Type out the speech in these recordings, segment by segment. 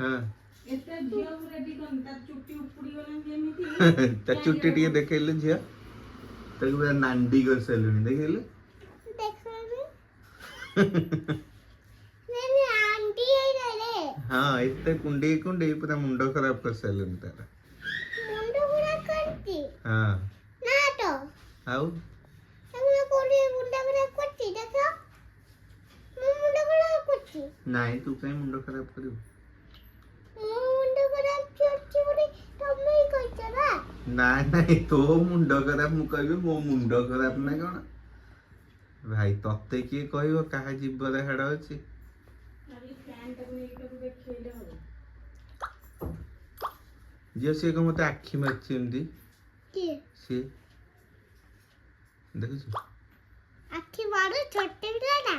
ହଁ। ଏତେ ଝିଅକୁ ରେଡି କରିନି, ତାର ଚୁଟି ଉପୁଡି ଗଲାଣି ଯେମିତି। ତା ଚୁଟି ଟିକେ ଦେଖେଇଲେ ଝିଅ। ତାକୁ ପୁରା ନାଣ୍ଡି କରିସାରିଲୁଣି, ଦେଖେଇଲେ। ଦେଖ, ଆଣ୍ଟି ହେଇଗଲେ। ହଁ, ଏତେ କୁଣ୍ଡେଇ କୁଣ୍ଡେଇ ପୁରା ମୁଣ୍ଡ ଖରାପ କରିସାରିଲୁଣି ତାର। ମୁଣ୍ଡ ପୁରା କରିଛି। ହଁ। ନା ତ। ଆଉ? ତମେ କୋଉଠି ମୁଣ୍ଡ ଖରାପ କରିଛି ଦେଖ। ମୁଁ ମୁଣ୍ଡ ଖରାପ କରିଛି? ନାଇଁ, ତୁ କାଇଁ ମୁଣ୍ଡ ଖରାପ କରିବୁ? ମୁଁ ମୁଣ୍ଡ ଖରାପ କରିଛି ବୋଲି ତମେ ହିଁ କହିଛ ନା? ନାଇଁ ନାଇଁ, ତୋ ମୁଣ୍ଡ ଖରାପ ମୁଁ କହିବି? ମୋ ମୁଣ୍ଡ ଖରାପ ନା କଣ ଭାଇ? ତତେ କିଏ କହିବ କାହା ଜିଭରେ ହାଡ଼ ଅଛି? ଆରେ, ଫ୍ୟାନଟାକୁ ନେଇକି ତାକୁ ଦେଖେଇଲେ ହବ। ଝିଅ, ସିଏ କଣ ମତେ ଆଖି ମାରିଛି ଏମିତି? କିଏ? ସିଏ, ଦେଖୁଛୁ? ଆଖି ମାରୁ ଛୋଟ ପିଲା ନା।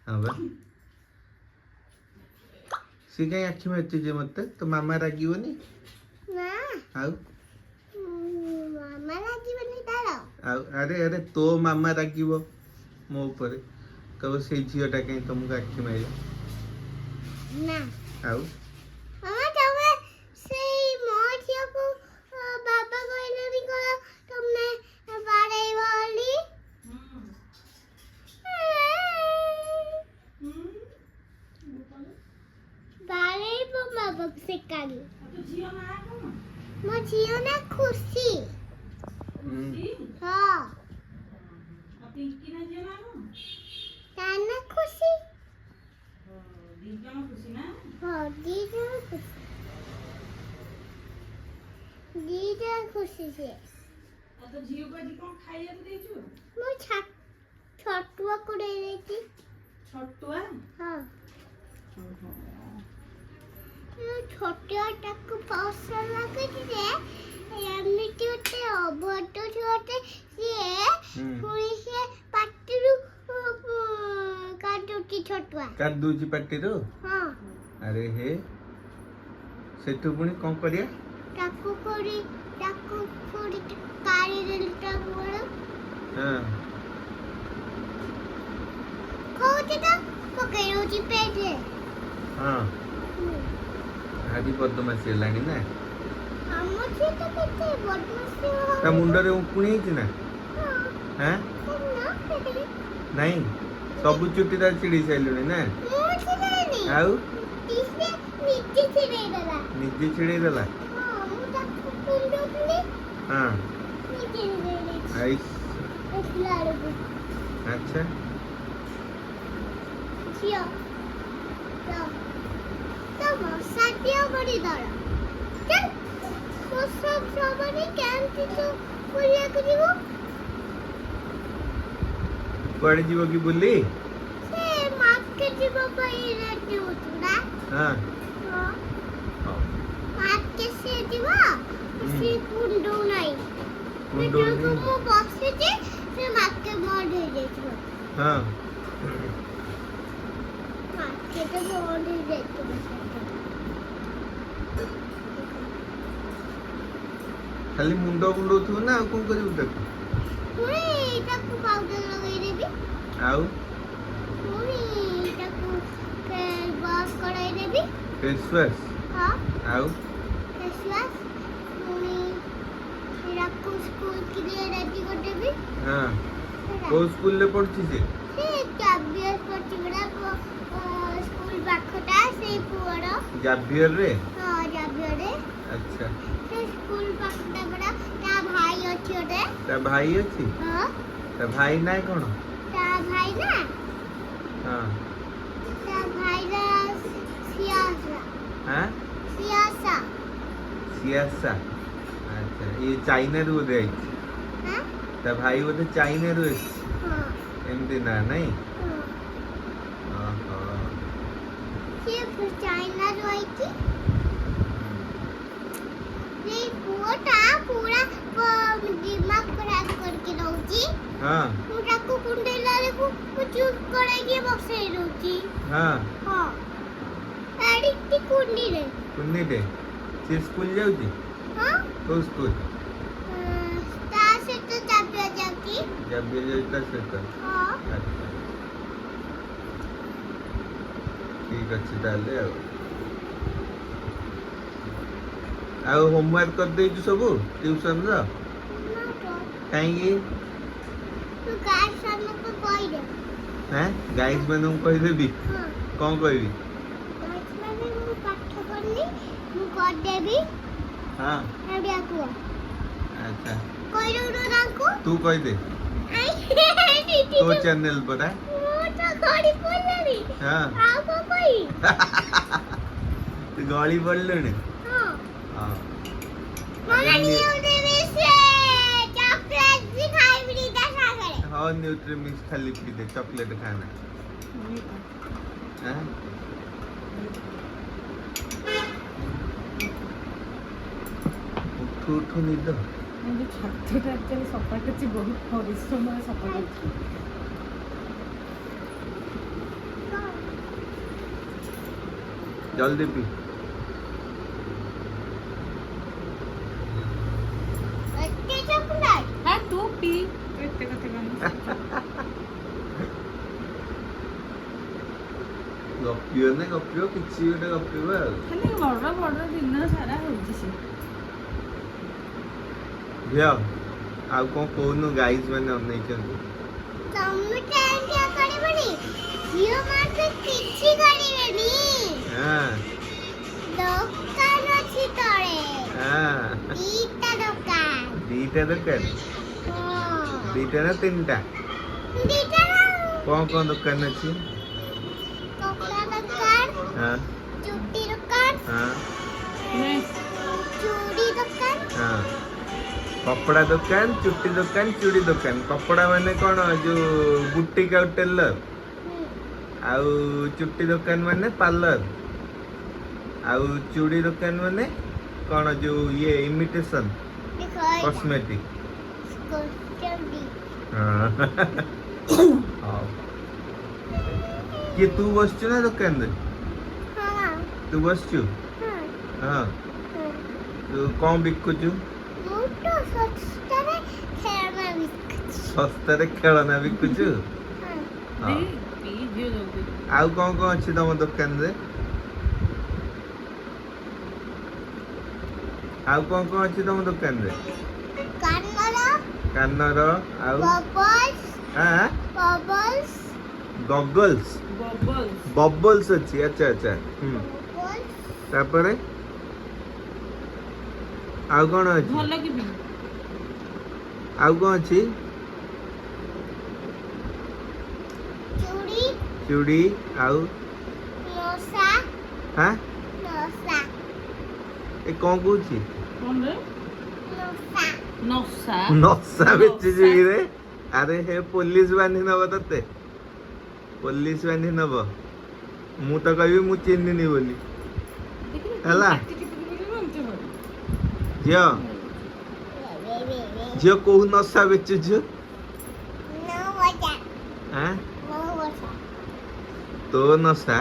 ହଁ ବା, ସିଏ କାଇଁ ଆଖି ମାରିଛି ଯେ ମତେ? ତୋ ମାମା ରାଗିବନି? ନା। ଆଉ? ମାମା ଲାଗିବନି ତାର। ଆଉ ଆରେ ଆରେ, ତୋ ମାମା ରାଗିବ ମୋ ଉପରେ, କହିବ ସେଇ ଝିଅଟା କାଇଁ ତମକୁ ଆଖି ମାରିଲା। ନା। ଆଉ? ମାମା, ତମେ ସେଇ ମୋ ଝିଅକୁ ବାବା କହିଲେନି କଣ ତମେ ବାଡ଼େଇବ ବୋଲି? ହୁଁ ହୁଁ। ବାଡ଼େଇବ ବାବାକୁ ସେ କାଲି। ଆଉ ତୋ ଝିଅ ନାଁ କଣ? ମୋ ଝିଅ ନା ଖୁସି। ଖୁସି? ହଁ। ଆଉ ପିଙ୍କି ନା ଝିଅ ନାଁ କଣ? ତା ନା ଖୁସି। ଦି ଜଣ ଖୁସି ନା? ହଁ, ଦି ଜଣ ଖୁସି, ଦି ଜଣ ଖୁସି ସେ। ଆଉ ତୋ ଝିଅକୁ ଆଜି କଣ ଖାଇବାକୁ ଦେଇଛୁ? ମୁଁ ଛତୁଆ କୁଡ଼େଇ ଦେଇଛି। ଛତୁଆ? ହଁ। ଛତୁଆଟାକୁ ପସନ୍ଦ ଲାଗୁଛି ଯେ ଏମିତି ଗୋଟେ ଅଭଦ୍ର ଛୁଆଟେ ସିଏ। ପୁଣି ସେ ପାଟିରୁ କାଟୁଛି ଛତୁଆ। କାଟି ଦଉଛି ପାଟିରୁ? ହଁ। ଆରେ ହେ, ସେଠୁ ପୁଣି କଣ କରିବା? ତାକୁ ପୁଣି କାଢିଦେଲି ତା ମୁହଁରୁ। ଖଉଛି ତ ପକେଇ ଦଉଛି ପେଟରେ। ଭାରି ବଦମାସି ହେଲାଣି ନା? ଆମ ଝିଅ ତ କେତେ ବଦମାସି। ତା ମୁଣ୍ଡରେ ଉଙ୍କୁଣି ହେଇଛି ନା? ହଁ। ହାଁ? ନା। ନାଇଁ, ସବୁ ଚୁଟି ତାର ଛିଡେଇ ସାରିଲୁଣି ନା? ମୁଁ ଛିଡ଼େଇନି। ଆଉ? ସେ ନିଜେ ଛିଡ଼େଇ ଦେଲା। ନିଜେ ଛିଡେଇ ଦେଲା? ହଁ, ମୁଁ ତାକୁ କୁଣ୍ଡଉଥିଲି। ନିଜେ ଛିଡ଼େଇ ଦେଇଛି। ଆଇସ୍। ଦେଖିଲା ବେଳକୁ। ଆଚ୍ଛା। ଝିଅ ତ ତ ମଶା ଦିଅ ବଡ଼ି ଦଳ ଚାଲ। ମଶା ସବନି କେମିତି ତୁ ବୁଲିବାକୁ ଯିବୁ? କୁଆଡେ ଯିବ କି ବୁଲି? ସେ ମାର୍କେଟ ଯିବା ପାଇଁ ରେଡି ହଉଛୁ ନା। ହଁ। ହଉ। ମାର୍କେଟ ସେ ଯିବ। ସେ କୁଣ୍ଡଉ ନାହିଁ। କୁଣ୍ଡଉନି? ସେଠାକୁ ମୁଁ ବସିଛି, ସେ ମାର୍କେଟ ବନ୍ଦ ହେଇଯାଇଥିବ। ମାର୍କେଟ ବନ୍ଦ ହେଇଯାଇଥିବ ସେଠି। ଖାଲି ମୁଣ୍ଡ କୁଣ୍ଡଉଥିବୁ ନା ଆଉ କଣ କରିବୁ ତାକୁ? ପୁଣି ତାକୁ ପାଉଡର ଲଗେଇଦେବି। ଆଉ? ପୁଣି ତାକୁ ୱାଶ କରାଇଦେବି। Face wash? ହଁ। ଆଉ? ଫେସ୍ ୱାଶ, ପୁଣି ତାକୁ ସ୍କୁଲ କି ରେଡି କରିଦେବି। ହେଲା। କୋଉ ସ୍କୁଲରେ ପଢୁଛି ସେ? ସେ ଜାଭିୟର ପଢୁଛି ପରା, ସ୍କୁଲ ପାଖଟା ସେଇ ପୁଅର। ଜାଭିୟରରେ? ହଁ, ଜାଭିୟରରେ। ସେ ସ୍କୁଲ ପାଖଟା ପରା, ତା ଭାଇ ଅଛି ଗୋଟେ। ତା ଭାଇ ଅଛି? ହଁ। ତା ଭାଇ ନାଁ କଣ? ତା ଭାଇ ନା? ହଁ। ତା ଭାଇ ନା ସିଆସା। ହଁ? ସିଆସା। ସିଆସା, ଆଚ୍ଛା। ଇଏ ଚାଇନାରୁ ବୋଧେ ଆଇଛି? ହଁ। ତା ଭାଇ ବୋଧେ ଚାଇନାରୁ ଏସିଛି। ହଁ। ଏମିତି ନା ନାଇଁ? ହଁ। ଓହୋ। ସିଏ ଚାଇନାରୁ ଆଇଛି। ସେଇ ପୁଅଟା ପୁରା ଦିମାଗ ଖରାପ କରିକି ରହୁଛି। ମୁଁ ତାକୁ କୁଣ୍ଡେଇଲା ବେଳକୁ ମୁଁ ଚୁପ୍ କରାଇକି ବସେଇ ଦଉଛି। ହଁ, ଏଡ଼ିକି କୁଣ୍ଡିରେ। କୁନିଟେ ସିଏ ସ୍କୁଲ ଯାଉଛି? ହଁ। କୋଉ ସ୍କୁଲ? ତା ସହିତ ଜାଭିୟର ଯାଉଛି। ଜାଭିୟର ଯାଉଛି ତା ସହିତ? ହଁ। ଆଚ୍ଛା, ଠିକ ଅଛି ତାହେଲେ। ଆଉ ଆଉ ହୋମୱାର୍କ କରିଦେଇଛୁ ସବୁ ଟ୍ୟୁସନର? ନା ତ। କାହିଁକି? ତୁ ଗାଇସ୍ ମାନଙ୍କୁ କହିଦେ। ହେଁ, ଗାଇସ୍ ମାନଙ୍କୁ କହିଦେବି? ହଁ। କ'ଣ କହିବି? ଗାଇସ୍ ମାନେ ମୁଁ ପାଠ କରିନି, ମୁଁ କରିଦେବି। ହଁ। ଏଇଆ କୁହ। ଆଚ୍ଛା। କହିଦଉନୁ ତାଙ୍କୁ। ତୁ କହିଦେ। I, ତୋ ଚ୍ୟାନେଲ ପରା। ମୁଁ ତ ଗଳି ପଡ଼ିଲାଣି। ହଁ। ଆଉ କଣ କହିବି? ତୁ ଗଳି ପଡ଼ିଲୁଣି? ହଁ। ହଁ। ମାମା, ନିଉଟ୍ରି ସେ ଚକୋଲେଟ୍ ବି ଖାଇବିନି ତା ସାଙ୍ଗରେ। ହଁ, ନ୍ୟୁଟ୍ରି ମିକ୍ସ ଖାଲି ପିଇଦେ, ଚକୋଲେଟ୍ ଖାନା। ହଁ। ଉଠୁ ଉଠୁ ନିଦ। ମୁଁ ଯୋଉ ଛାତଟା ଆକ୍ଚୁଆଲି ସଫା କରିଛି, ବହୁତ ପରିଶ୍ରମରେ ସଫା କରିଛି। କଣ? ଜଲ୍ଦି ପି। ଏତେ ଚକୋଲେଟ୍। ହଁ, ତୁ ପି, ତୁ ଏତେ କଥା କହନି। ଗପିବ ନା, ଗପିବ, କିଛି ଗୋଟେ ଗପିବ ଆଉ। ଖାଲି ବଡ଼ ବଡ଼ ଦିନ ସାରା ହଉଛି ସେ। ଝିଅ, ଆଉ କ'ଣ କହୁନୁ? ଗାଇସ୍ ମାନେ ଅନେଇଛନ୍ତି। ତମେ କାହିଁକି କରିବନି? ଝିଅ ମାନେ ତ କିଛି କରିବେନି। ଦୋକାନ ଅଛି ତଳେ। ଦିଟା ଦୋକାନ। ଦିଟା ଦୋକାନ? ହଁ। ଦିଟା ନା ତିନିଟା? ଦିଟା ନା। କ'ଣ କ'ଣ ଦୋକାନ ଅଛି? କପଡ଼ା ଦୋକାନ, ଚୁଟି ଦୋକାନ, ଚୁଡ଼ି ଦୋକାନ। ହଁ, କପଡ଼ା ଦୋକାନ, ଚୁଟି ଦୋକାନ, ଚୁଡ଼ି ଦୋକାନ। କପଡ଼ା ମାନେ କ'ଣ, ଯୋଉ ବୁଟିକ୍ ଆଉ ଟେଲର? ଆଉ ଚୁଟି ଦୋକାନ ମାନେ ପାର୍ଲର, ଆଉ ଚୁଡ଼ି ଦୋକାନ ମାନେ କ'ଣ, ଯୋଉ ଇଏ ଇମିଟେସନ ଦେଖ ଏଇଟା। କସ୍ମେଟିକ୍। ଚୁଡ଼ି। ହଉ, କିଏ, ତୁ ବସିଛୁ ନା ଦୋକାନରେ? ହଁ। ତୁ ବସିଛୁ? ହଁ। ହଁ। ହଁ। ତୁ କ'ଣ ବିକୁଛୁ? ମୁଁ ତ ଶସ୍ତାରେ ଖେଳନା ବିକୁଛି। ଶସ୍ତାରେ ଖେଳନା ବିକୁଛୁ? ହଁ। ହଁ। ପି ଝିଅ, ଜଲ୍ଦି। ଆଉ କ'ଣ କ'ଣ ଅଛି ତମ ଦୋକାନରେ? ଆଉ କ'ଣ କ'ଣ ଅଛି ତମ ଦୋକାନରେ? କାନର। କାନର ଆଉ? ବବଲ୍ସ। ଆଁ? ବବଲ୍ସ। ଗଗଲ୍ସ? ବବଲ୍ସ। ବବଲ୍ସ ଅଛି, ଆଚ୍ଛା ଆଚ୍ଛା, ହୁଁ। ବବଲ୍ସ। ତାପରେ ଆଉ କ'ଣ ଅଛି? ଭଲ କି ପି। ଆଉ କ'ଣ ଅଛି? ଚୁଡ଼ି। ଚୁଡ଼ି ଆଉ? ନସା। ହାଁ? ନସା। ଏ କ'ଣ କହୁଛି? କ'ଣ ରେ? ନସା। ନସା। ନସା ବେଚୁଛୁ କି ରେ? ଆରେ ହେ, ପୋଲିସ ବାନ୍ଧି ନବ ତତେ, ପୋଲିସ ବାନ୍ଧି ନବ। ମୁଁ ତ କହିବି ମୁଁ ଚିହ୍ନିନି ବୋଲି। ଦେଖିଲୁ, ହେଲା। ପାଟି ଚିପି ଚିପି ଏମିତି ହବ। ଝିଅ, ଝିଅ, କୋଉ ନଶା ବେଚୁଛୁ? ନୋ ମଜା। ଆଁ? ନୋ ମଜା। ତୋ ନଶା?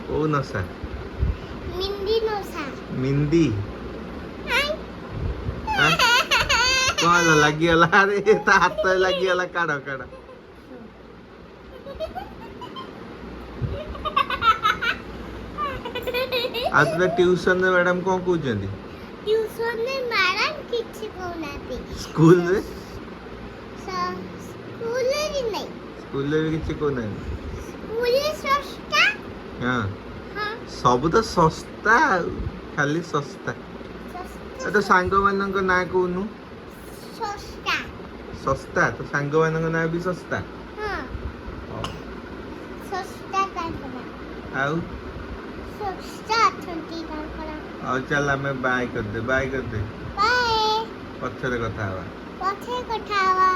କୋଉ ନଶା? ମିନ୍ଦି ନସା। ମିନ୍ଦି? ଆଁ? କଣ ହେଲା, ଲାଗିଗଲା? ଆରେ, ତା ହାତରେ ଲାଗିଗଲା, କାଢ କାଢ। ଆଉ ତୋତେ ଟ୍ୟୁସନରେ ମ୍ୟାଡାମ କଣ କହୁଛନ୍ତି? ଟ୍ୟୁସନରେ ମ୍ୟାଡ଼ାମ କିଛି କହୁନାହାନ୍ତି। ସ୍କୁଲରେ? ସ୍କୁଲରେ ବି ନାଇଁ। ସ୍କୁଲରେ ବି କିଛି କହୁନାହାନ୍ତି? ସ୍କୁଲରେ ଶସ୍ତା। ହଁ। ହଁ। ସବୁ ତ ଶସ୍ତା ଆଉ, ଖାଲି ଶସ୍ତା। ଶସ୍ତା। ଆଉ ତୋ ସାଙ୍ଗମାନଙ୍କ ନାଁ କହୁନୁ। ଶସ୍ତା। ଶସ୍ତା, ତୋ ସାଙ୍ଗମାନଙ୍କ ନାଁ ବି ଶସ୍ତା? ହଁ। ହଉ। ଶସ୍ତା ତାଙ୍କର। ଆଉ? ଶସ୍ତା ଅଛନ୍ତି ତାଙ୍କର। ଆଉ ଚାଲ, ଆମେ ବାଏ କରିଦେ, ବାଏ କରିଦେ। ବାଏ। ପଛରେ କଥା ହବା। ପଛେ କଥା ହବା।